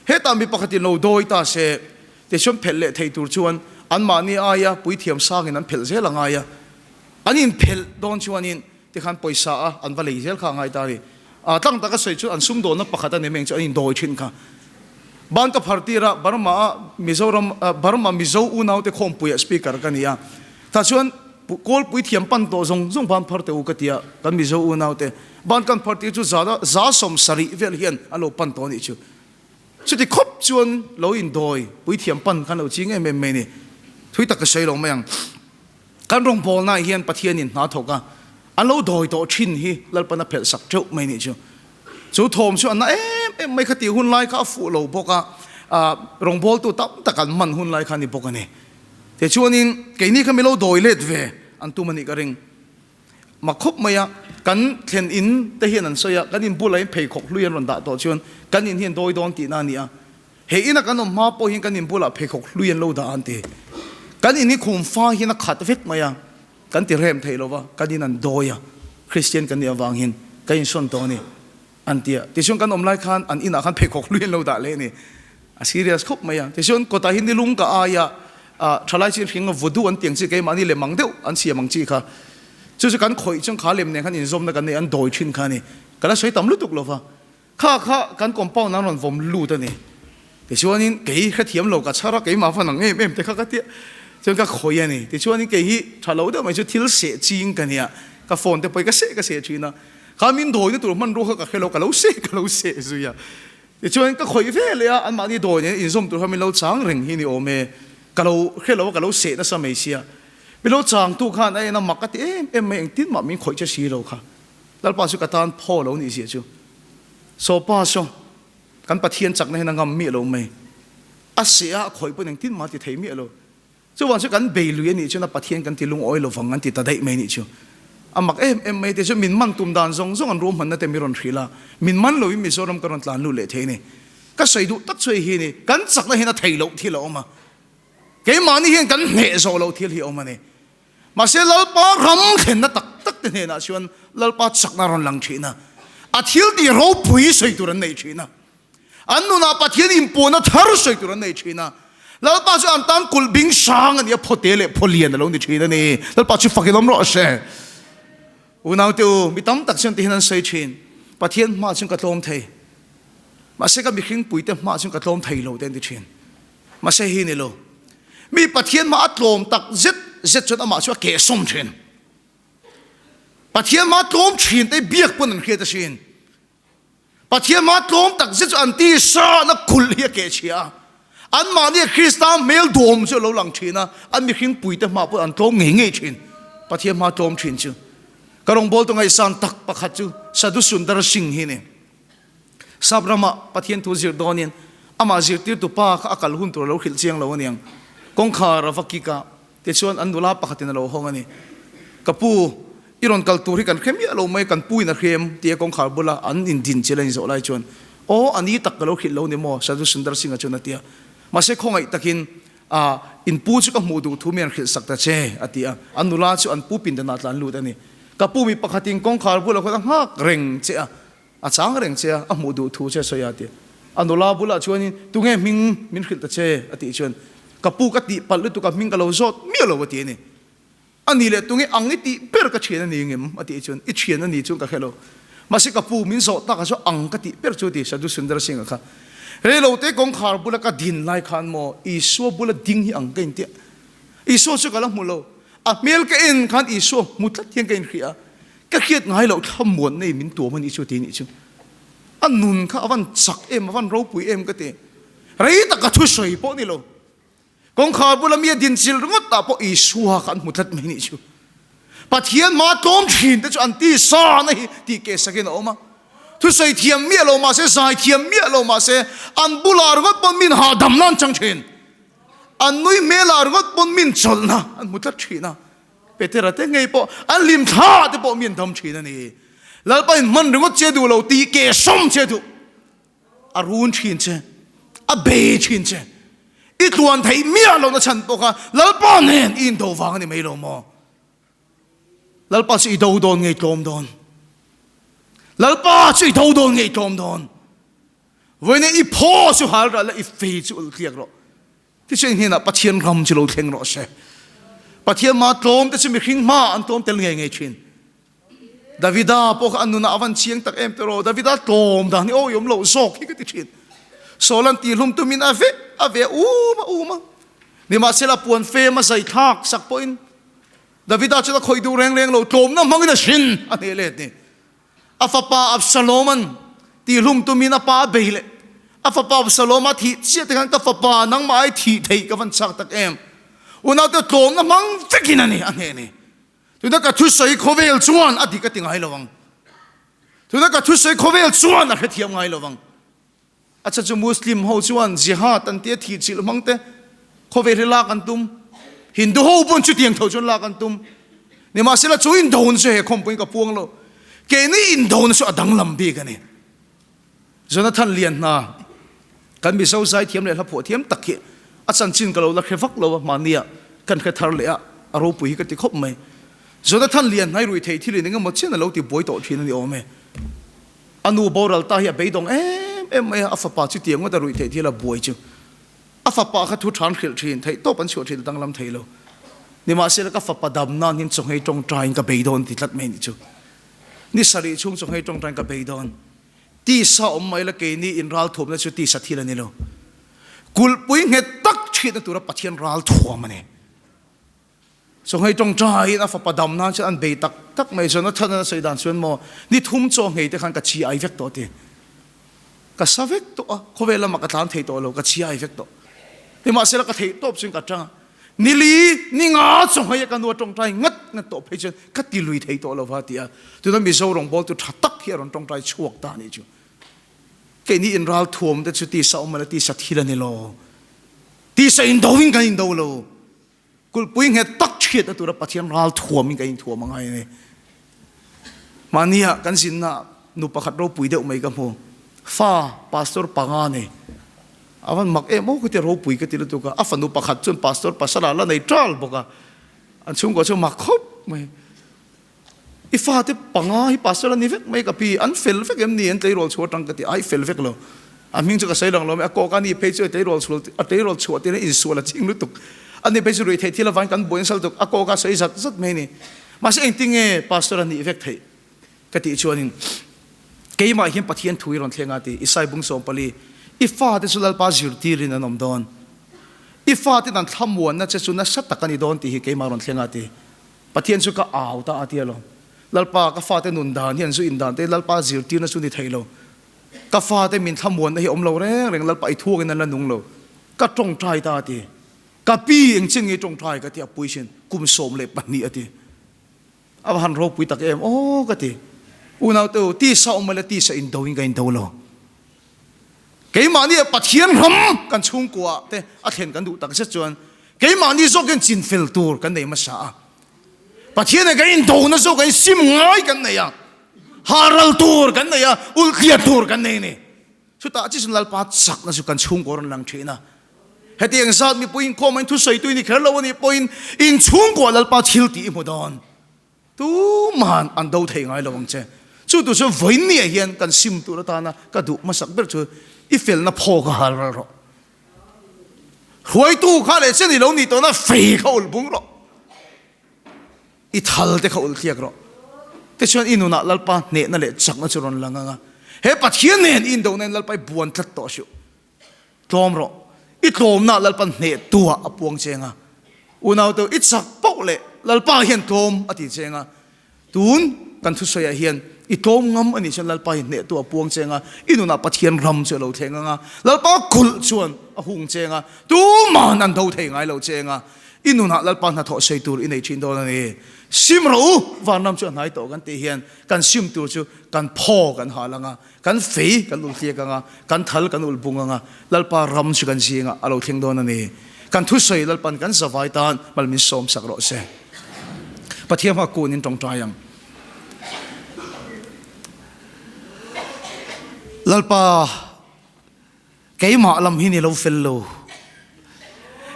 Hetah mi pakhatin lo dawi ta se, tichuan phelh leh thei tur chuan anmahni aia puithiam sangin an phelh zel a ngai a. An inphelh dawn chuanin tikhan pawisa a an va lei zel kha a ngai ta a ni. A tlang taka sawi chu an sumdawnna pakhat a ni mai ang chu an indawi thin kha. Ban ka phar tir a, Burma a Mizoram Burma Mizo unaute khawmpuiah speaker ka ni a. Tah chuan Kawlpui thiam pan tawh zawng zawng ban phar teh u ka ti a, kan Mizo unaute ban kan phar tir chu za 70 vel hian an lo pan tawh a nih chu. Chuti khawp chuan lo indawi puithiam pan khan lo ching em em mai a ni. Thui tak ka sawi lo mai ang. Kan rawngbawlnaah hian Pathianin hna thawk a, an lo dawi tawh thin hi Lalpan a phelh sak teuh mai nih chu. Chu thawm chu a na em em mai kha tih hun lai kha a fuh lo bawk a, rawngbawltu tam tak an hman hun lai kha a ni bawk a ni. Tichuanin keini kha mi lo dawi let ve an tum a nih ka ring. Mak khawp mai a, kan thlen in te hian an sawi a, kan in bulah hian pheikhawk hlui an rawn dah tawh chuan kan in hi an dawi dawn tihna a ni a. He ina kan awm hma pawh hian kan in bulah pheikhawk hlui an lo dah an ti. Kan in hi khum fa hian a khat vek mai a, kan ti rem thei lo va, kan in an dawi a, Kristian kan nih avang hian kan insawn tawh a ni an ti a. Tichuan kan awm lai khan an inah khan pheikhawk hlui an lo dah leh a ni. A serious khawp mai a. Tichuan kawtah hi nilung ka ai a, thalai chi hring a voodoo an ti ang chi keimahni lem ang deuh an siam ang chi kha. Chu chu kan khawih chuan kha lem nen khan inzawmna kan nei an dawi thin kha a ni. Ka la sawi tam lutuk lo va. Kha kha kan compound an rawn vawm lut a ni. Tichuanin kei hrethiam lo ka chhar a, keimah van ang em em te kha ka tia chuan ka khawih a ni. Tichuanin kei hi tha lo deuh mai chu thil seh ching ka nia, ka phone te pawh hi ka seh ka seh thin a. Kha min dawina tur hmanrua kha ka hre lo, ka lo seh ka lo seh zui a. Tichuan ka khawih ve leh a, anmahni dawi nen inzawm tur kha min lo chang reng hi ni awm e. Ka lo hre lo a, ka lo seh nasa mai sia. Min lo changtu khan a en a mak a ti em em mai, engtin mah min khawih che si lo kha. Lalpa chu ka tan phaw lo nih zia chu. Saw pa saw, kan Pathian chakna hian a ngam miah lo mai. A seh a, a khawih pawn engtin mah a ti thei miah lo. Chuvang chu kan bei lui a nih chuan a Pathian kan ti lungawi lo vang an ti ta daih mai nih chu. A mak em em mai te chu min man tum dan zawng zawng an ruahmanna te mi rawn hrilh a, min man loin Mizoram ka rawn tlan lut leh thei a ni. Ka sawi duh tak chu hei hi a ni, kan chakna hian a thei loh thil a awm a, keimahni hian kan hneh zawh loh thil hi a awm a ni. Mahse Lalpa ram thlenna tak tak te hnenah chuan Lalpa chakna rawn lang thin a, a thil tih ropui sawi tur an nei thin a, an nunah Pathian inpuahna thar sawi tur an nei thin a, Lalpa chu an tan kulh bing sang a ni a, phawte leh phaw lian a lo ni thin a ni. Lalpa chu fak in awm rawh se. Unaute u, mi tam tak chuan tihian an sawi thin, Pathian hmaah chuan ka tlawm thei, mahse ka mihring puite hmaah chuan ka tlawm thei lo te an ti thin. Mahse hi ni lo. Mi Pathian hma a tlawm tak zet zet chuan amah chu a kehsawm thin. Pathian hma tlawm thin te biak pawn an hriat asin. Pathian hma tlawm tak zet chu an tisa na kulh hi a keh chhia a. Anmahni a Krista hmel duhawm chu a lo lang thin a, an mihring puite hma pawh an tlawm ngei ngei thin. Pathian hma tlawm thin chu. Ka rawngbawltu ngaihsan tak pakhat chu Sadhu Sundar Singh hi a ni. Sap rama Pathian thu zir dawnin amah zirtirtu pa kha a kal hun tur a lo hrilh chiang lo aniang. Kawngkhar a va kik a, tichuan an nula pakhatin a lo hawng a ni. Ka pu, i rawn kal tur hi kan hre miah lo mai, kan pu in a hrem, tia kawngkhar bula an indin chil a inzawh lai chuan, Aw, a ni tak ka lo hrilh lo ni maw? Sadhu Sundar Singh-a chuan a ti a. Mahse khawngaih takin, A, in pu chu ka hmuh duh thu mi an hrilh sak ta che, a ti a. An nula chu an pu pindanah tlan lut a ni. Ka pu mi pakhatin kawngkhar bulah khawn a nghak reng che a, a chang reng che a, a hmuh duh thu che a sawi a, a ti a. A nula bulah chuanin, Tunge hming min hrilh ta che? a tih chuan, Ka pu ka tih palh lutuk a, hming ka lo zawt miah lo, a ti a ni. A ni leh tunge ang i tih ber ka thian a ni ngem? a tih chuan, I thian a ni chuan ka hre lo. Mahse ka pu min zawh takah chuan ang ka tih ber chu a ti, Sadhu Sundar Singh-a kha. Reilote kawngkhar bula ka din lai khan maw Isua bula ding hi ang ka intiah. Isua chu ka la hmu lo. A hmel ka en khan Isua hmu tlat hian ka inhria a. Ka hriat ngai loh thlamuan nei min tuam a nih chu a ti nih chu. A nun kha a van chak em, a van ropui em ka ti. Rei tak ka thusawi pawh ni lo. Kawngkhar bula mi a din chil ringawt ah pawh Isua kha an hmu tlat mai nih chu. Pathian hma tlawm thin te chu an ti sa na hi tih keh sakin a awm a. Thusawi thiam miah lo mahse, zai thiam miah lo mahse, an bulah ringawt pawn min hahdamna an chang thin. An nui hmelah ringawt pawn min chawlhna an hmu tlat thin a. Petera te ngei pawh an hlim thla te pawh mi an dam thin a ni. Lalpa in hman ringawt che duh lo tih keh sawm che duh. A run thin che, a bei thin che. I tluan theih miah lohna chhan pawh kha Lalpa nen i indo vang a ni mai lo maw? Lalpa chu i do dawn ngei tlawm dawn. Lalpa chu i do dawn ngei tlawm dawn. Vawiin i phaw chu hal ral la, i fei chu ulh tliak rawh. Tichuan hnenah Pathian ram chu lo thleng rawh se. Pathian hma tlawm te chu mihring hma an tlawm tel ngei ngei thin. Davida pawh kha a nunah a van chiang tak em tiraw? Davida tlawm dan hi awi awm loh zawk hi ka ti thin. Saul an tihlum tumin a veh a veh a um a um a. Nimahsela puan fem a zai thlak sak pawhin Davida chuan a khawih duh reng reng lo, tlawmna hmangin a hrin a hneh let ni. A fapa Absalom-an tihlum tumin a pa a bei leh. A fapa Absalom-a thih chiah te khan ka fapa nangmah ai thih theih ka van chak tak em. Unaute tlawmna hmang vekin a ni a hneh ni. Tuna ka thusawi khawvel chuan a dik a ti ngai lo ang. Tuna ka thusawi khawvel chuan a hrethiam ngai lo ang. A chhan chu Muslim ho chuan jihad an tia thih chilh hmang te khawvel hi lak an tum. Hindu ho pawn chutiang tho chuan lak an tum. Nimahsela chu indona chu he khawmpuiin ka puang lo. Keini indona chu a danglam bik a ni. Jonathan Lianhna, kan Mizo zaithiam leh hlaphuah thiam tak hi a chanchin ka lo la hre vak lo a, mahnia kan hre thar leh a, a ropui hi ka ti khawp mai. Jonathan Lianhna i rui thei thil in engemaw chian a lo ti buai tawh thin a ni awm e. A nu boral ta hi a beidawng em em mai a, a fapa chutiang ngawt a rui theih thil a buai chu. A fapa kha thu than hrilh thin, theih tawp an chhuah thin a danglam thei lo. Nimahsela ka fapa dam nan hian chawnghei tawngtaiin ka beidawn ti tlat mai a nih chu. Ni sarih chhung chawnghei tawngtaiin ka beidawn. Tisa awm mai la keini in ralthuamna chu tisa thil a ni lo. Kulhpui nghet tak chhiatna tura Pathian ralthuam a ni. Chawnghei tawngtaiin a fapa dam nan chuan an bei tak tak mai. Jonathan a sawi dan chuan maw ni thum chawnghei te khan ka chi ai vek tawh a ti. Ka sa vek tawh a, khawvel lamah ka tlan thei tawh lo, ka chi ai vek tawh. Nimahsela ka theih tawp chuan ka tang a. Ni li, ni nga chawnghei a ka nu a tawngtai ngat ngat tawh phei chuan ka ti lui thei tawh lo va ti a. Tuna Mizo rawngbawltu tha tak hi a rawn tawngtai chhuak ta a nih chu. Keini inral thuam te chu tisa awm a la tisa thil a ni lo. Tisa indo in kan indo lo. Kulhpui nghet tak chhiatna tura Pathian ral thuamin kan inthuam a ngai a ni. Mahnia kan zinna nu pakhat ropui deuh mai ka hmu. Fa pastor panga nei. A van mak em aw ka ti ropui ka ti lutuk a. A fanu pakhat chuan pastor pasal ah la nei ṭal bawk a. An chhungkua chu mak khawp mai. I fate panga hi pastor a ni vek mai ka pi, an fel vek em ni an tleirawl chhuah atang ka ti, ai fel vek lo. A hming chu ka sawi lang lo mai, a kawk a ni phei chu a tleirawl chhuah a tleirawl chhuah tir a insual a ching lutuk. A ni phei chu ruihtheih thil avangin kan buai nasa lutuk, a kawk a sawi zat zat mai a ni. Mahse engtinge pastor a nih vek theih ka tih chuanin keimah hian Pathian thu i rawn thleng a ti, Isai bung 14, I fate chu Lalpa zirtirin an awm dawn, i faten an thlamuanna che chu nasa tak a ni dawn tih hi keimah rawn thleng a ti. Pathian chu ka au ta a ti alawm. Lalpa, ka fate nun dan hi an zu in dan te Lalpa zirtirna chu ni thei lo. Ka fate min thlamuanna hi awm lo reng reng Lalpa i thuakin an la nung lo. Ka tawngtai ta a ti. Ka pi eng chin nge tawngtai ka ti a pui sin kum 12 a ti. A va han ropui tak em aw ka ti. Unaute u, tisa awm la tisa indo in ka indo lo. Keimahni ah Pathian ram kan chhungkua te a thlen kan duh tak zet chuan keimahni zawkin chinfel tur kan nei hmasa a. Pathian nen kan indona zawk ah sim ngai kan nei a, haral tur kan nei a, ulhliat tur kan nei a ni. Chutah chisun Lalpa chakna chu kan chhungkaw rawn lang thin a. Hetiang zat mipui inkhawm ah in thusawi tui ni kher lo a nih pawhin in chhungkaw Lalpa thil tih i hmu dawn. Tumahan an do thei ngai lo ang che. Chu tur chuan vawiinniah hian kan sim tur atana ka duh hmasak ber chu i felna phaw kha hal ral rawh. Hruaitu kha leh chen i lo nih tawhna fei kha ulh bung rawh. I thal te kha ulh thliak rawh. Tichuan i nunah Lalpa hnehna leh chakna chu rawn lang ang a. He Pathian nen i indohna in Lalpa i buan tlat tawh hriuh. Tlawm rawh. I tlawmna Lalpan hneh tuah a puang cheng a. Unaute, i chak poh leh Lalpa hian tlawm a ti cheng a. Tun kan thusawiah hian i tlawm ngam a nih chuan Lalpa hian hneh tuah a puang cheng a, i nunah Pathian ram chu a lo thleng ang a. Lalpa kulh chuan a hung cheng a, tuman an do thei ngai lo cheng a. I nunah Lalpa hnathawh sawi tur i nei thin dawn a ni. Sim rawh u, vanram chu a hnai tawh kan tih hian kan sim tur chu kan phaw kan hal ang a. Kan fei kan ulh tliak ang a, kan thal kan ulh bung ang a, Lalpa ram chu kan zingah a lo thleng dawn a ni. Kan thusawi Lalpan kan zavai tan mal min sawm sak rawh se. Pathian hma kun in tawngtai ang. Lalpa, keimah lam hi ni lo fel lo.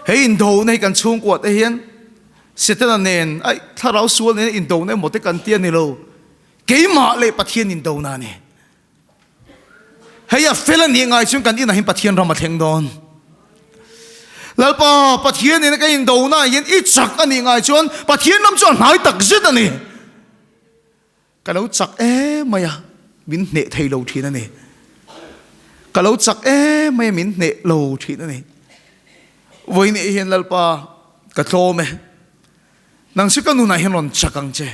Hei indona hi kan chhungkua te hian Setana nen, ai thlarau sual nen indona emaw te kan ti a ni lo. Keimah leh Pathian in dona a ni. Hei a fel a nih ngai chuan kan inah hian Pathian ram a thleng dawn. Lalpa Pathian ina kan indona ah hian i chak a nih ngai chuan Pathian ram chu a hnai tak zet a ni. Ka lo chak em mai a, min hneh thei lo thin a ni. Ka lo chak em mai a, min hneh lo thin a ni. Vawiin hian Lalpa ka tlawm e. Nang chu ka nunah hian rawn chak ang che.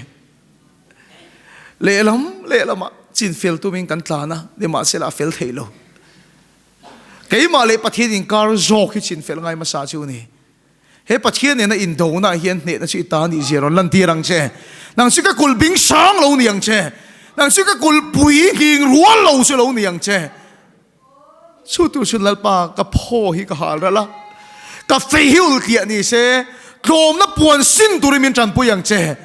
Lehlam lehlamah chin fel tumin kan tlan a, nimahsela a fel thei lo. Keimah leh Pathian inkar zawk hi chin fel ngai hmasa chu a ni. He Pathian nena indona hian hnehna chu i ta nih zia rawn lantir ang che. Nang chu ka kulh bing sang lo ni ang che. Nang chu ka kulh pui nghing rual lo chu lo ni ang che. Chu tur chuan Lalpa ka phaw hi ka hal ralh a, ka fei hi ul tliah ni se, tlawmna puan sin turin min tanpui ang che.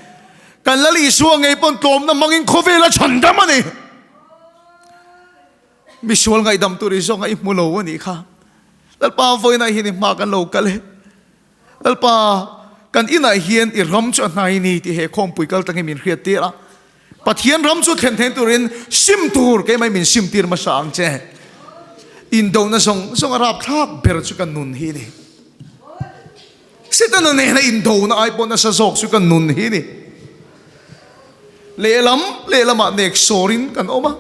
Kan Lal Isua ngei pawn tlawmna hmangin khawvel a chhandam a ni. Misual ngaihdam tur i zawnga i hmu lo a nih kha. Lalpa vawiinah hian i hma kan lo kal e. Lalpa, kan inah hian i ram chu a hnai ni tih he khawmpui kal tangin min hriat tir a. Pathian ram chu thlen thein turin sim tur keimah min sim tir hmasa ang che. Indona zawng zawng a rapthlak ber chu kan nun hi ni. Setana nena indona ai pawh nasa zawk chu kan nun hi ni. Lehlam lehlamah nek sawrin kan awm a.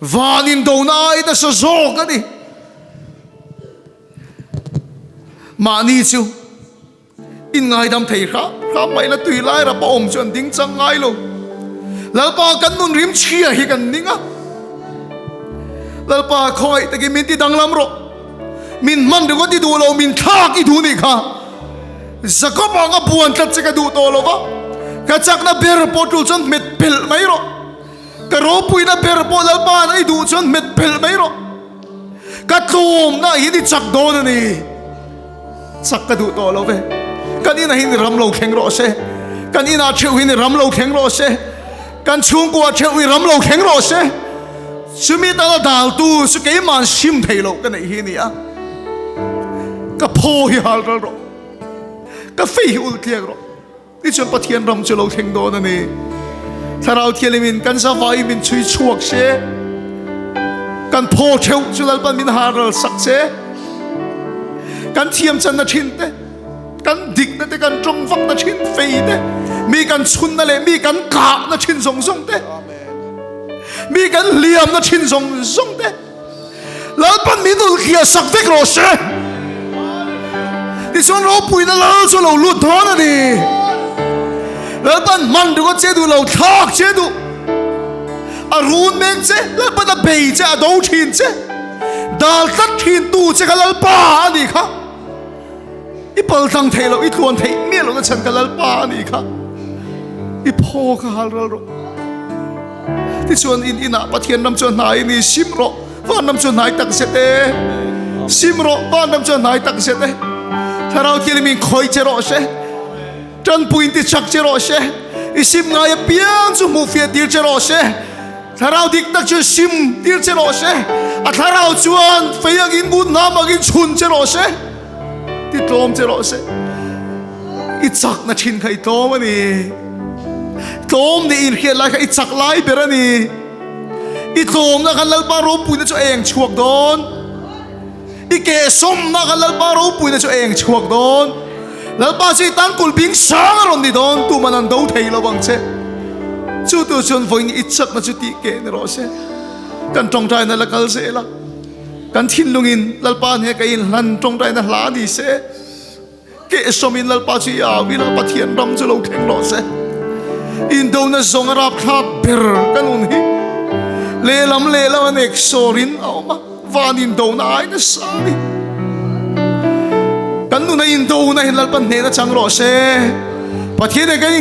Van indona ai nasa zawk a ni. Mahni chu in ngaidam thei hram hram mai la tui lai rap a awm chu an ding chang ngai lo. Lalpa kan nun rim chhia hi kan ning a. Lalpa khawngaih takin min ti danglam rawh. Min hman ringawt i duh lo, min thlak i duh nih kha. Jacob ang a buan tlat che ka duh tawh lo va. Ka chakna ber pawh tul chuan hmet pelh mai rawh. Ka ropuina ber pawh Lalpa an i duh chuan hmet pelh mai rawh. Ka tlawmna hian i chak dawn a ni. Chak ka duh tawh lo ve. Kan inah hian i ram lo thleng rawh se. Kan inah theuh hian i ram lo thleng rawh se. Kan chhungkua theuh i ram lo thleng rawh se. Chumi tana daltu chu keima'n sim thei loh ka neih hi a ni a. Ka phaw hi hal ral rawh. Ka fei hi ulh tliak rawh. Tichuan Pathian ram chu lo thleng dawn a ni. Thlarau Thianghlimin kan zavai min chhui chhuak se, kan phaw theuh chu Lalpan min har ral sak se, kan thiam channa thin te, kan dikna te, kan tawng vakna thin fei te, mi kan chhunna leh mi kan kahna thin zawng zawng te, mi kan hliamna thin zawng zawng te, Lalpan min ulhliah sak vek rawh se. Tichuan ropuina lal chu lo lut dawn a ni. Lalpan hman ringawt che duh lo, thlak che duh. A run mek che, Lalpan a bei che, a do thin che. Dal tlat thin tu che kha Lalpa a nih kha. I pal tlang theih loh, i tluan theih miah lohna chhan ka Lalpa a nih kha. I phaw kha hal ral rawh. Tichuan in inah Pathian ram chu a hnai ni, sim rawh, van ram chu a hnai tak zet e. Sim rawh, van ram chu a hnai tak zet e. Thlarau Thianghlim in khawi che rawh se. Tanpuiin ti chak che rawh se. I sim ngai apiang chu hmuh fiah tir che rawh se. Thlarau dik tak chuan sim tir che rawh se. A thlarau chuan fei angin ngut hnam angin chhun che rawh se. Ti tlawm che rawh se. I chakna thin kha i tlawm a ni. Tlawm nih inhriat lai kha i chak lai ber a ni. I tlawmna khan Lalpa ropuina chu a eng chhuak dawn. I kehsawmna khan Lalpa ropuina chu a eng chhuak dawn. Lalpa chu i tan kulh bing sang a rawn ni dawn, tuman an do thei lo vang che. Chu tu chuan vawiin i chakna chu tih keh ni rawh se. Kan tawngtaina la kal zel a, kan thinlungin Lalpa hne ka inhlan tawngtaina hla ni se. Kehsawmin Lalpa chu i au ila, Pathian ram chu lo thleng rawh se. Indona zawng a rapthlak ber ka nun hi lehlam lehlam a nek sawrin a awm a, van indona ai nasa a ni. Kan nuna indona hian Lalpa hnehna chang rawh se. Pathian he kan